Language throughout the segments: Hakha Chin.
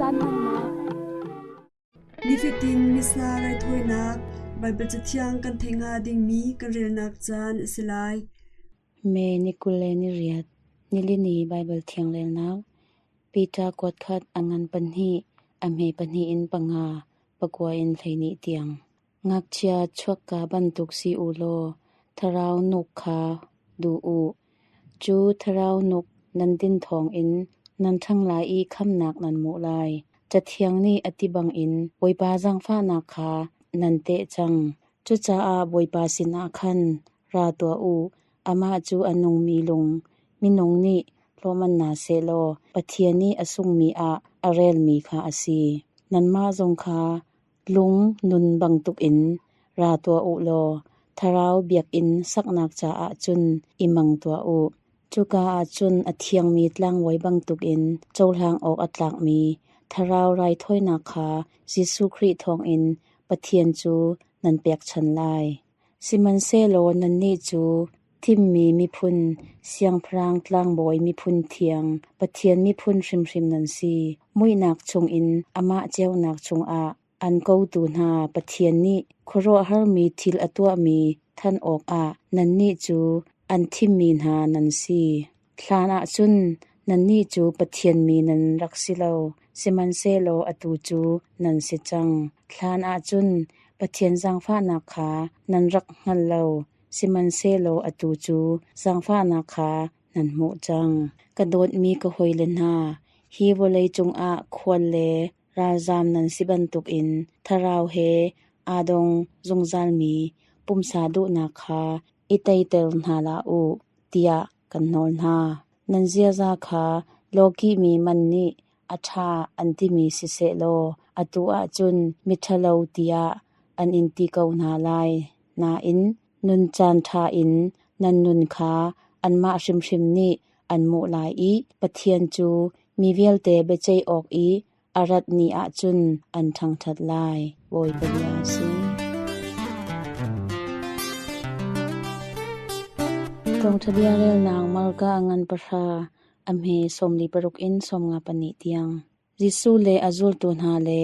Caan hmannak. Nifatin Missa raithawinak Baibal Cathiang kan theih hnga dingmi kan relnak caan a si lai. May ni 28, nilini Baibal Thiang relnak Peter kuat khat a ngan pahnih, a hme pahnih in panga, pakua in 12 tiang. Ngakchia chuakka bantuk si u law thlarau nuk kha duh u. Cu thlarau nuk nan din thawngin nan ṭhang lai i khamhnak nan hmuh lai. Cathiang nih a ti bangin Bawipa zaangfahnak kha nan teh cang. Cucaah Bawipa sinah khan ra tuah u, amah cu a nungmi lung, minung nih hlawhman hna sehlaw Pathian nih a sungmi ah a relmi kha a si. Nanmah zong kha Lung nun bantukin ra tuah u law thlarau biakinn saknak caah cun i mang tuah u. Cuka ah cun a thiangmi tlangbawi bantukin cohlang awk a tlakmi thlarau raithawinak kha Jesuh Khrih thawngin Pathian cu nan pekchanh lai. Sihmanhsehlaw nannih cu thimmi miphun, siangpahrang tlangbawi miphun thiang, Pathian miphun hrimhrim nan si. Muihnak chungin amah ceunak chungah an kotu hna Pathian nih khuaruahharmi thil a tuahmi thanh awkah nannih cu an thimmi hna nan si. Hlan ah cun nannih cu Pathian mi nan rak si lo, sihmanhsehlaw atu cu nan si cang. Hlan ah cun Pathian zaangfahnak kha nan rak hngal lo, sihmanhsehlaw atu cu zaangfahnak kha nan hmuh cang. Ka dawtmi ka hawile hna, hi vawlei cungah khual le ralzam nan si bantukin thlarau he aa dong zungzalmi pumsa duhnak kha i teiter hna hlah u tiah kan nawl hna. Nan ziaza kha lawkihmi man nih a ṭha an timi siseh law atu ahcun miṭhalo tiah an in ti ko hna lai. Nain nun caan ṭha in nan nun kha anmah hrimhrim nih an hmuh lai i Pathian cu mi vialte biaceih awk i a rat ni ahcun an ṭhangṭhat lai. Bawipa bia a si. Thawngṭha bia relnak Marka a ngan pahra, a hme 46 in 54 tiang. Jesuh le a zultu hna le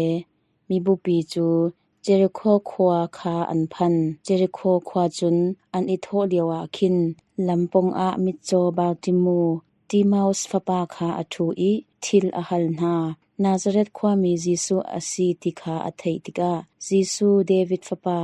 mibupi cu Jerikho khua kha an phan. Jerikho khua cun an i thawh lioah khin lam pawngah mitcaw Bartimu, Timaus fapa kha a ṭhu i thil a hal hna. Nazareth khuami Jesuh a si ti kha a theih tikah, Jesuh, David fapa,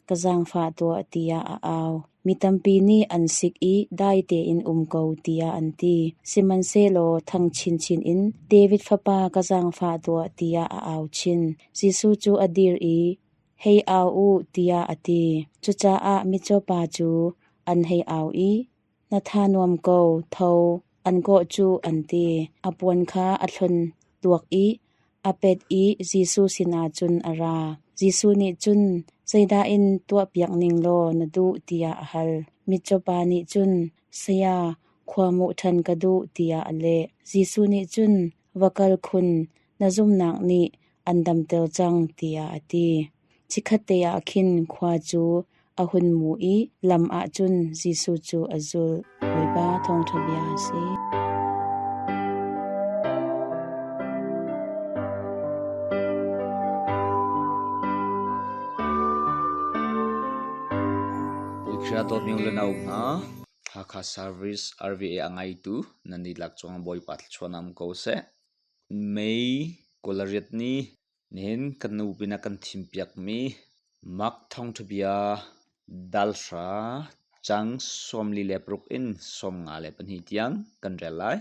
ka zaangfah tuah, tiah a au. Mi tampi nih an sik i dai tein um ko tiah an ti. Sihmanhsehlaw thang chinchin in, David fapa, ka zaangfah tuah, tiah a au chin. Jesuh cu a dir i, Hei au u, tiah a ti. Cucaah mitcawpa cu an hei au i, Na tha nuam ko, tho, an kawh cu an ti. A puan kha a thlon duak i a pet i Jesuh sinah cun a ra. Jesuh nih cun, Zeidah in tuahpiak ning law na duh tiah a hal. Mitcawpa nih cun, Saya, khua hmuh ṭhan ka duh tiah a leh. Jesuh nih cun, Va kal khun, na zumhnak nih an damter cang tiah a ti. Chikkhatte ah khin khua cu a hun mu i lam ah cun Jesuh cu a zulh. Bawipa thawngṭha bia a si. Puikhria dawtmi u le nau hna, Hakha Service RVA a ngaitu nan dihlak cungah Bawipa thluachuah um ko seh. May 28 ni Nihin kan nu pinah kan thimpiakmi Mark thawngṭhabia dal hra cang 46 in 52 tiang kan rel lai.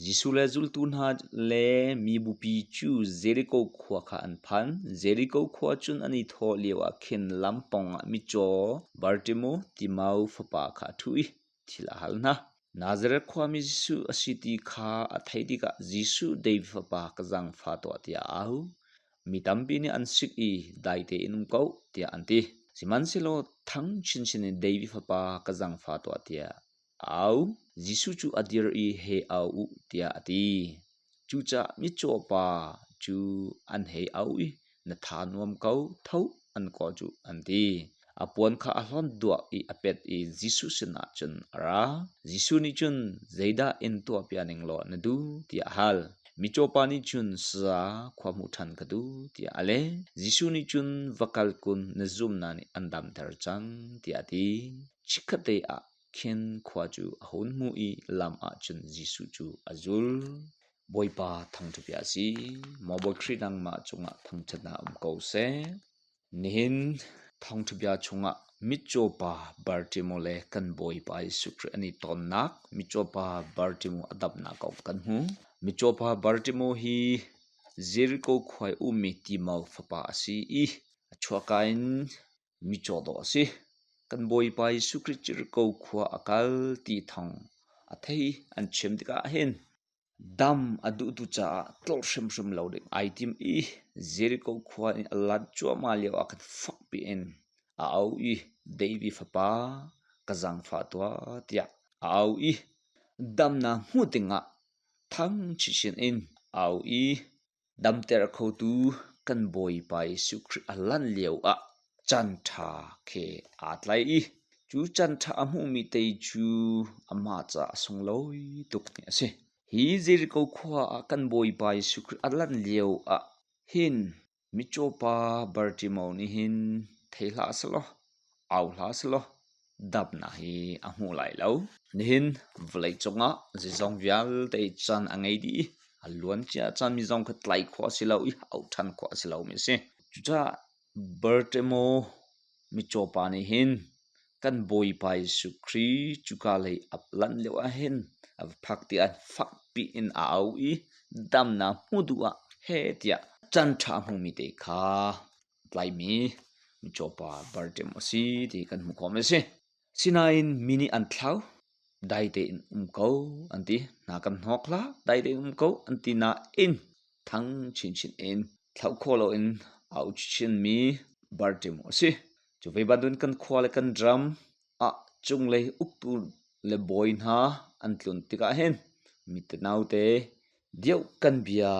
Jesuh le zultu hna le mi bupi cu Jeriko khua kha an phan. Jeriko khua cun an i thawh lioah khin lam pawngah mitcaw Bartimu Timau fapa kha a ṭhu i thil a hal hna. Nazareth khuami Jesuh a si ti kha a theih tikah Jesuh David fapa ka zaangfah tuah tiah a au. Mi tampi nih an sik i dai tein um ko tiah an ti. Sihmanhsehlaw thang chinchin in David fapa ka zaangfah tuah tiah a au. Jesuh cu a dir i hei au u tiah a ti. Cucaah mitcaw pa cu an hei au i na tha nuam ko, tho an kaw cu an ti. A puan kha a hlawt duak i a pet i Jesuh sinah cun a ra. Jesuh nih cun, Zeidah in tuahpiak ning law na duh? tiah a hal. Mitcaw pa nih cun, Saya, khua hmuh ṭhan ka duh, tiah a leh. Jesuh nih cun, Va kal kun, na zumhnak nih an damter cang, tiah a ti. Chikkhatte ah khin khua cu a hun hmuh i lam ah cun Jesuh cu a zul. Bawipa thangṭhat bia a si. Maw Bawi Khrih nangmah cungah thangṭhatnak um ko seh. Nihin thawngṭha bia chungah mitcaw pa Bartimaeus le kan Bawipa Jesuh Khrih an i tonnak mitcaw pa Bartimaeus a damnak kong kan hmu. Mitcaw pa Bartimaeus hi Jericho khua i ummi Timau fapa a si i a chuahka in mitcaw dawh a si. Kan Bawipa Jesuh Khrih Jericho khua a kal ti thawng a thei an chim tikah hin Dam a duhtu caah tlolh hrimhrim lo ding ai tim i Jericho khua in a lat cuahmah lioah khan fakpi in a au i David fapa, ka zaangfah tuah tiah a au i damnak hmuh dingah thang chinchin in a au i damter khotu kan Bawipa Jesuh Khrih a lanh lioah caan ṭha khi aa tlai i cu caan ṭha a hmuhmi te cu amah caah a sunglawi tukmi a si. Hi Jericho khua ah kan Bawipa Jesuh Khrih a lanh lio ah hin mitcaw pa Bartimaeus nih hin thei hlah selaw, au hlah selaw damnak hi a hmu lai lo. Nihin vawlei cungah zeizong vialte caan a ngei dih i a luancia caan mi zong kha tlai khawh a si lo i auh ṭhan khawh a si lomi a si. Cucaah Bartimaeus mitcaw pa nih hin kan Bawipa Jesuh Khrih cuka lei a lanh lio ah hin a va phak tiah fakpi in a au i damnak hmuh duh ah heh tiah caan ṭha a hmumi te kha tlaimi mitcaw pa Bartimaeus a si ti kan hmuh khawh mi a si. Sinain mi nih an thlau, dai tein um ko an ti. Hna kan hnawk hlah, dai tein um ko an ti nain thang chinchin in thlauh khawh loin au chinmi Bartimaeus a si. Cu ve bantukin kan khua le kan ram ah cunglei uktu le bawi hna an tlun tikah hin mi tenau te deuh kan bia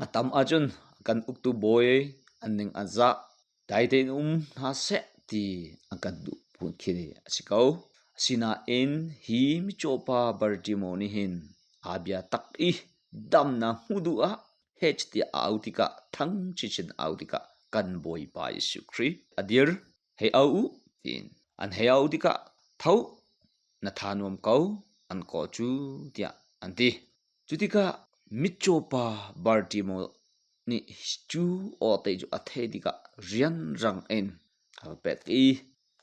a tam ahcun kan uktu bawi an ning a zah. Dai tein um hna seh ti an kan duh phun khi a si ko. Asinain hi mitcaw pa Bartimaeus nih hin aa bia tak i damnak hmuh duh ah heh tiah a au tikah thang chinchin a au tikah kan Bawipa Jesuh Khrih a dir. Hei au u tiin an hei au tikah tho na tha nuam ko an kaw cu tiah an ti. Cu tikah mitcaw pa Bartimaeus nih cu aw te cu a theih tikah rianrang in a va pek i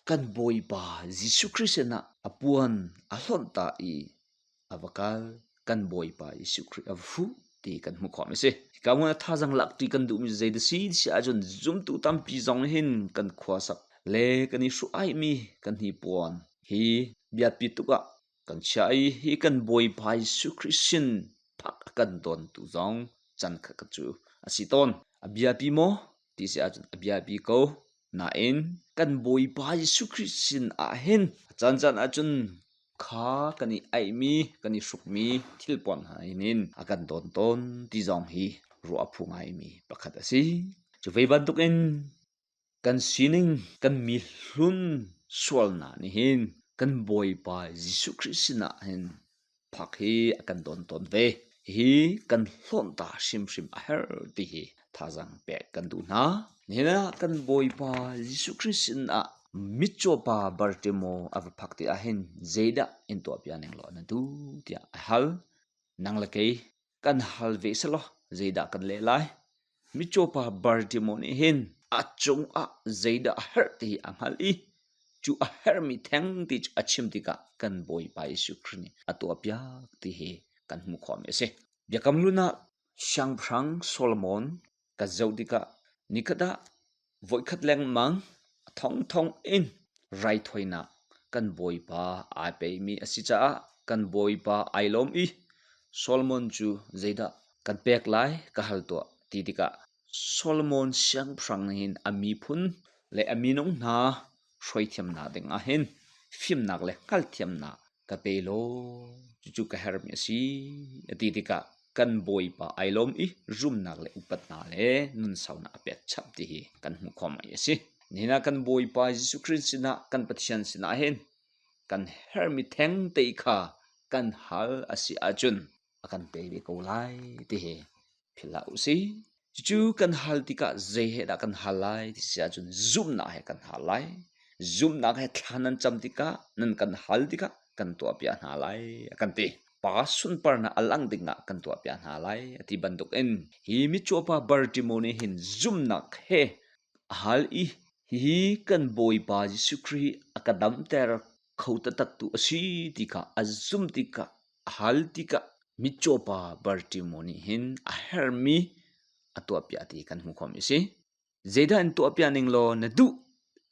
kan Bawipa Jesuh Khrih sinah a puan a hlonh ta i a va kal. Kan Bawipa Jesuh Khrih a va fuh ti kan hmuh khawh mi a si. Hika hmun ah thazaang lak ṭi kan duhmi cu zei dah si ti ahcun zumtu tampi zong hin kan khuasak le kan i hruh-aihmi kan hnipuan hi biapi tuk ah Kan chiah i hi kan Bawipa Jesuh Khrih sin phak a kan dawntu zong can khat cu a si tawn. A biapi maw ti si ahcun a biapi ko. Nain kan Bawipa Jesuh Khrih sin ah hin a caancaan ahcun kha kan i aihmi, kan i hrukmi thilpuan hna in a kan dawn tawn ti zong hi ruah a phu ngaimi pakhat a si. Cu ve bantukin Kan sining kan mihlun sualnak nih hin kan Bawipa Jesuh Khrih sinah hin phak hi a kan dawn tawn ve. Hihi kan hlawnhta hrimhrim a herh ti hi thazaang pek kan duh hna. Nihin ah kan Bawipa Jesuh Khrih sinah mitcaw pa Bartimaeus a va phak ti ahhin zeidah in tuahpiak ning law na duh tiah a hal. Nang le kei kan hal ve selaw zeidah kan leh lai? Mitcaw pa Bartimaeus nih hin a cungah zeidah a herh ti hi a hngalh i cu a herhmi theng ti cu a chim tikah kan Bawipa Jesuh Khrih nih a tuahpiak ti hi kan hmuh khawhmi a si. Biakam Hlun ah Siangpahrang Solomon kan zoh tikah nikhat ah voikhat lengmang a thongthong in raithawinak kan Bawipa aa peimi a si caah kan Bawipa ai lawm i Solomon cu zeidah kan pek lai ka hal tuah ti tikah Solomon siangpahrang nih hin a miphun le a minung hna hruaithiamnak ding ah hin fimnak le hngalhthiamnak ka pe law cucu ka herhmi a si a ti tikah kan Bawipa ai lawm i rumnak le upatnak le nunsaunak a pek chap ti hi kan hmuh khawh mai a si. Nihin ah kan Bawipa Jesuh Khrist sinah kan Pathian sinah hin kan herhmi theng te kha kan hal a si ahcun a kan pe ve ko lai ti hi Philh hlah usih. Cucu kan hal tikah zei he dah kan hal lai ti si ahcun zumhnak he kan hal lai. Zumhnak he thla nan cam tikah, nan kan hal tikah kan tuahpiak hna lai a kan ti. Pa sunparnak a lang dingah kan tuahpiak hna lai a ti bantukin hi mitcawpa Bartimo nih hin zumhnak he a hal i hihi kan Bawipa Jesuh Khrih a ka damter kho taktak tu a si ti kha a zumh tikah a hal tikah mitcaw pa Bartimo nih hin a herhmi a tuahpiak ti kan hmuh khawhmi a si. Zeidah in tuahpiak ning law na duh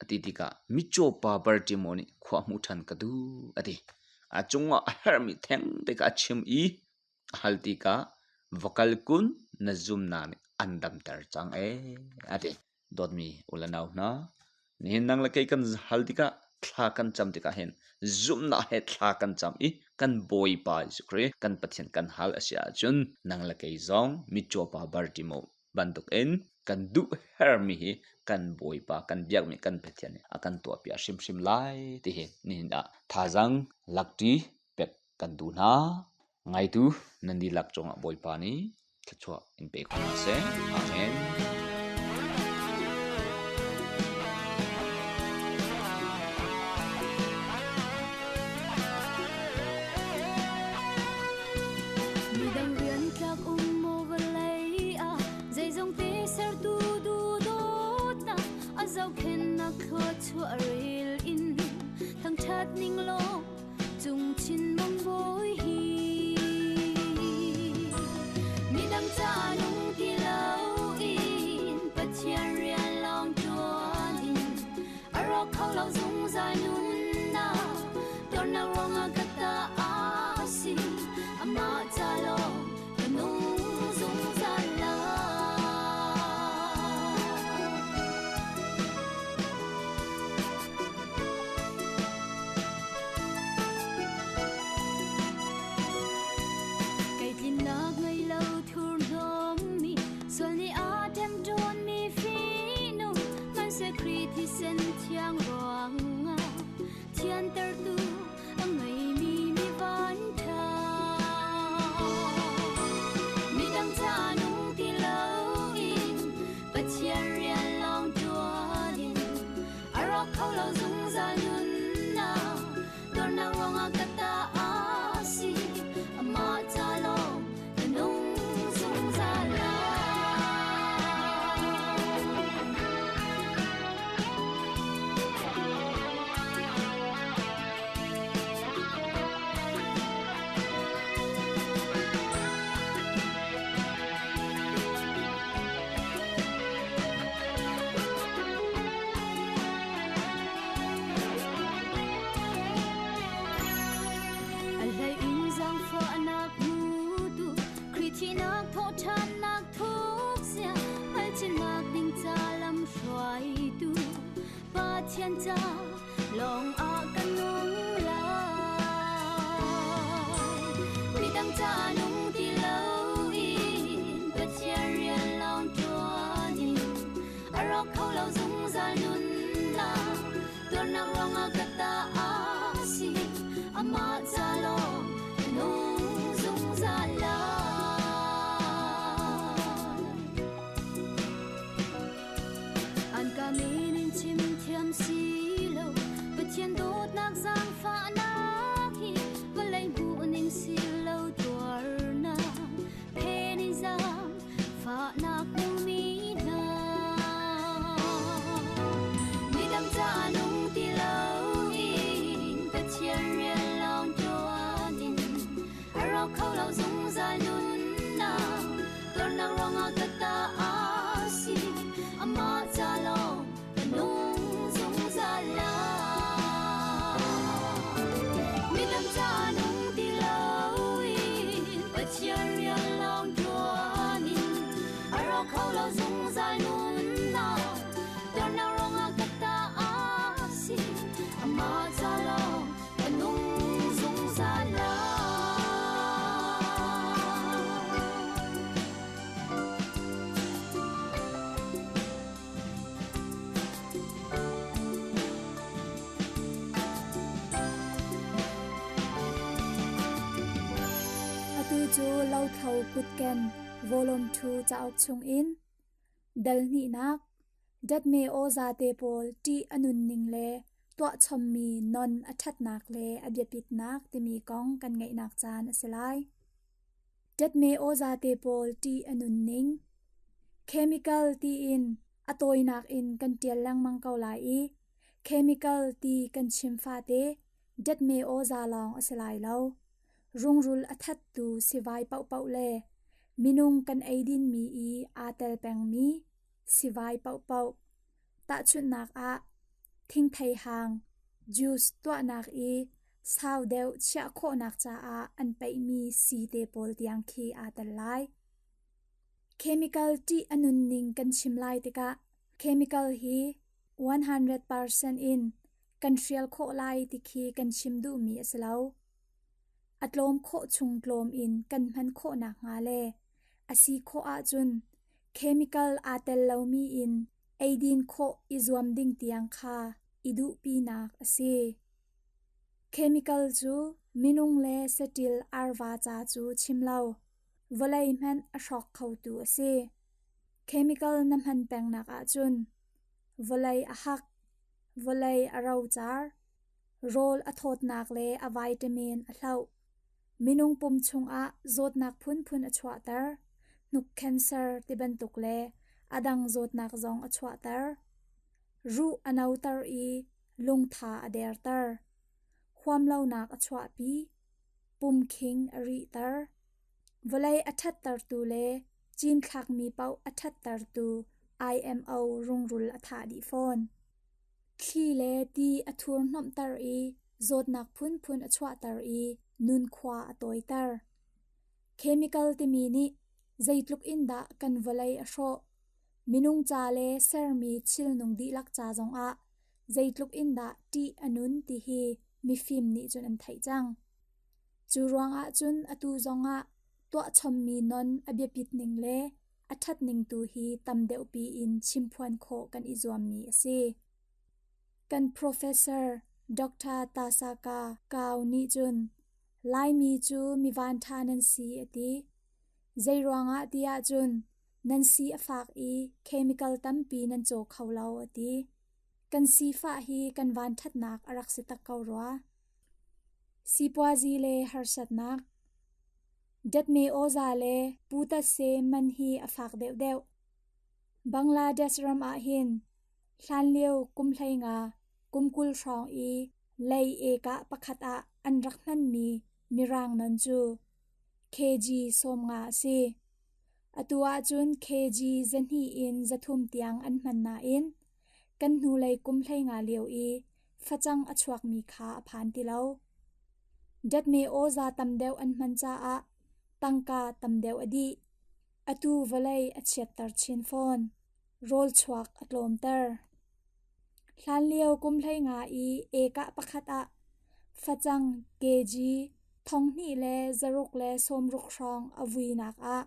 a ti tikah mitcaw pa Bartimo nih khua hmuh ṭhan ka duh a ti. A cungah a herhmi theng te kha a chim i a hal tikah va kal kun na zumnak nih an damter cang ee a ti. Dawtmi u le nau hna, nihin nang le kei kan hal tikah thla kan cam tikah hin zumhnak he thla kan cam i kan Bawipa Jesuh Khrih kan Pathian kan hal a si ahcun nang le kei zong mitcaw pa Bartimo bantukin kan duh hermi hi kan Bawipa kan biakmi kan Pathian nih a kan tuahpiak hrimhrim lai ti hi nihin ah thazaang lakṭi pek kan duh hna. Ngaitu nan dihlak cungah Bawipa nih thluachuah in pe ko hna seh. Amen. Midang rian tlak um maw vawlei ah zeizong te sertu duhdawtnak a zohkhennak thluachuah rel in thangṭhat ning law Cung chin mang bawi hi midang ca nung ti loin Pathian rian lawng ṭuan in a rawk kho lo zungzal nunnak tuarnak ruangah ka ta a si amah ca lawng ka nung zungzal lai. Kei tlinnak ngei lo thurhnawmmi sual nih aa ṭemṭawnmi fihnung hmanhseh Khrih thisen thiang ruangah thiantertu a ngeimi mi vanṭha. Midang ca nung ti loin Pathian rian lawng ṭuan in A rawk kho lo zungzal nunnak Dornak ruangah ka ta a si Amah ca lawng ka nung zungzal lai. A hlei in zaangfahnak hmutu Khrih thihnak thawhṭhannak thukzia hngalchinnak ding ca lam hruaitu Pathian ca lawng ah ka nung lai. Midang ca nung ti loin Pathian rian lawng ṭuan in a rawk kho lo zungzal nunnak tuarnak ruangah ka ta a si amah ca lawng ka nung zungzal lai. An ka min in chim thiam si lo Pathian dawtnak zaangfahnak hi vawlei hmuh ning si lo tuarnak phen in zaang fahnak hmumi hna midang ca nung ti loin Pathian rian lawng ṭuan in a rawk kho lo zungzal nunnak tuarnak ruangah ka ta a si amah ca lawng ka nung zungzal lai midang ca nung ti loin Pathian rian lawng ṭuan in a rawk kho lo zungzal nunnak tuarnak ruangah ka ta a si amah ca lawng ka nung zungzal lai. Atu cu lothlo kutken Volume 2 cauk chungin dal hnihnak Datme aw zate pawl ṭih a nunning le tuahchommi non a ṭhatnak le a biapitnak timi kong kan ngaihnak caan a si lai. Datme aw zate pawl ṭih a nunning. Chemical tiin a tawinak in kan ṭial lengmang ko lai i chemical ti kan chim fate datme aw za lawng a si lai lo. Rungrul a thattu sivai paohpaoh le minung kan eidinmi i aa tel pengmi sivai paohpaoh. Tahchunhnak ah, thingthei hang, juice tuahnak i sau deuh chiah khawhnak caah an peihmi sii te pawl tiang khi aa tel lai. Chemical ṭih a nunning kan chim lai tikah chemical hi 100% in kan hrial khawh lai ti khi kan chim duhmi a si lo. A tlawm khawh chung tlawm in kan hman khawh nakhnga le a si khawh ahcun chemical aa tel lomi in eidin khawh i zuam ding tiang kha i duhpinak a si. Chemical cu minung le saṭil arva ca cu chim lo, vawlei hmanh a hrawk khotu a si. Chemical na hman pengnak ahcun vawlei a hak, vawlei a rocar, rawl a thawtnak le a vitamin a hloh. Minung pum chungah zawtnak phunphun a chuahter, hnuk cancer ti bantuk le a dang zawtnak zong a chuahter. Ruh a noter i lungtha a derter. Huamlonak a chuahpi, pumkhing a rihter. Vawlei a ṭhattertu le cinthlakmi paoh a ṭhattertu IMO rungrul a thah dih fawn. Thli le ti a thurhnawmhter i zawtnak phunphun a chuahter i nunkhua a tawiter. Chemical timi nih zeitluk in dah kan vawlei a hrawh, minung ca le sermi thilnung dihlak ca zongah zeitluk in dah ṭih a nun ti hi mifim nih cun an theih cang. Cu ruangah cun atu zongah tuahchommi non a biapit ning le a ṭhat ning tu hi tam deuhpi in chimphuan khawh kan i zuammi a si. Kan professor Dr. Tasaka Kao nih cun Laimi cu mi vanṭha nan si a ti. Zeiruangah ti ahcun nan si a fak i chemical tampi nan caw kho lo a ti. Kan sifah hi kan vanṭhatnak a rak si tak ko rua. Sipuazi le harsatnak Datme awza le putase man hi a fak deuhdeuh. Bangladesh ram ah hin hlanlio kum 15, kum 20 hrawng i lei ekah pakhat ah an rak hmanmi Mirang non cu kg 50 a si. Atu ahcun kg 200 in 300 tiang an hman nain kan hnulei kum 15 lio i facang a chuakmi kha a phan ti lo. Datme awza tam deuh an hman caah tangka tam deuh a dih. Atu vawlei a chiatter chin fawn. Rawl chuak a tlawmter. Hlanlio kum 15 i ekah pakhat ah facang kg 2,660 hrawng a vuinak ah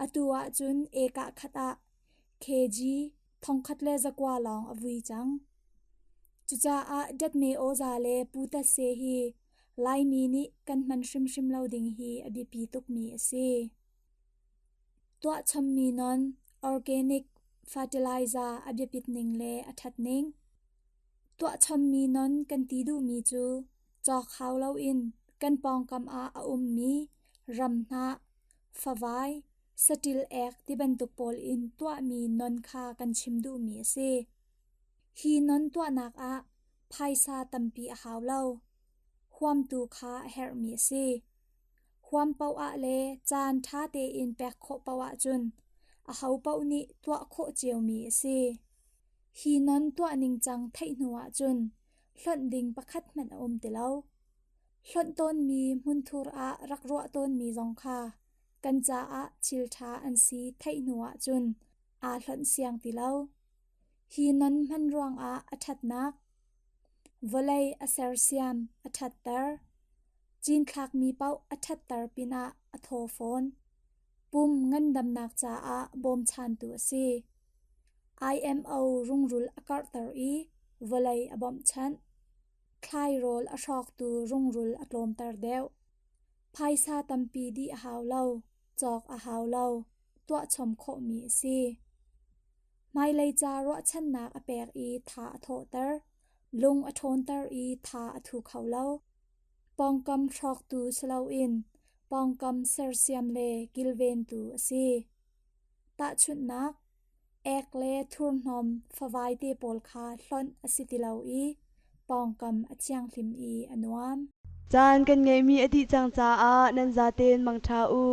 atu ahcun ekah khat ah kg 1,900 lawng a vui cang. Cucaah datme awza le putase hi Laimi nih kan hman hrimhrim lo ding hi a biapi tukmi a si. Tuahchommi non organic fertilizer a biapit ning le a ṭhat ning. Tuahchommi non kan ti duhmi cu cawk hau loin kan pawngkam ah a ummi ramhnah, favai, saṭil ek ti bantuk pawl in tuahmi non kha kan chim duhmi a si. Hi non tuahnak ah phaisa tampi a hau lo. Huamtu kha a herhmi a si. Huam paoh ah le caan ṭha tein pek khawh paoh ahcun ahopaoh nih tuah khawh ciomi a si. Hi non tuah ningcang theih hnu ahcun hlonh ding pakhat hmanh a um ti lo. Hlonh tawnmi hmunthur ah rak ruah tawnmi zong kha kan caah thil ṭha an si theih hnu ahcun aa hlonh siang ti lo. Hi non hman ruangah a ṭhatnak, vawlei a sersiam a ṭhatter, cinthlakmi paoh a ṭhatter pinah a thaw fawn. Pum ngandamnak caah bawmchantu a si. IMO rungrul a karhter i vawlei a bawmhchanh. Thlairawl a hrawktu rungrul a tlawmter deuh. Phaisa tampi dih a hau lo, cawk a hau lo. tuahchom khawhmi a si. Hmailei ca ruahchannak a pek i tha a thawhter, lung a ṭhawnter i tha a thu kho lo. Pawngkam hrawktu si loin pawngkam sersiam le kilventu a si. Tahchunhnak, ek le thurhnawm favai te pawl kha hlonh a si ti lo i pawngkam a thianghlim i a nuam. Caan kan ngeihmi a dih cang caah nan zaten mangṭha u.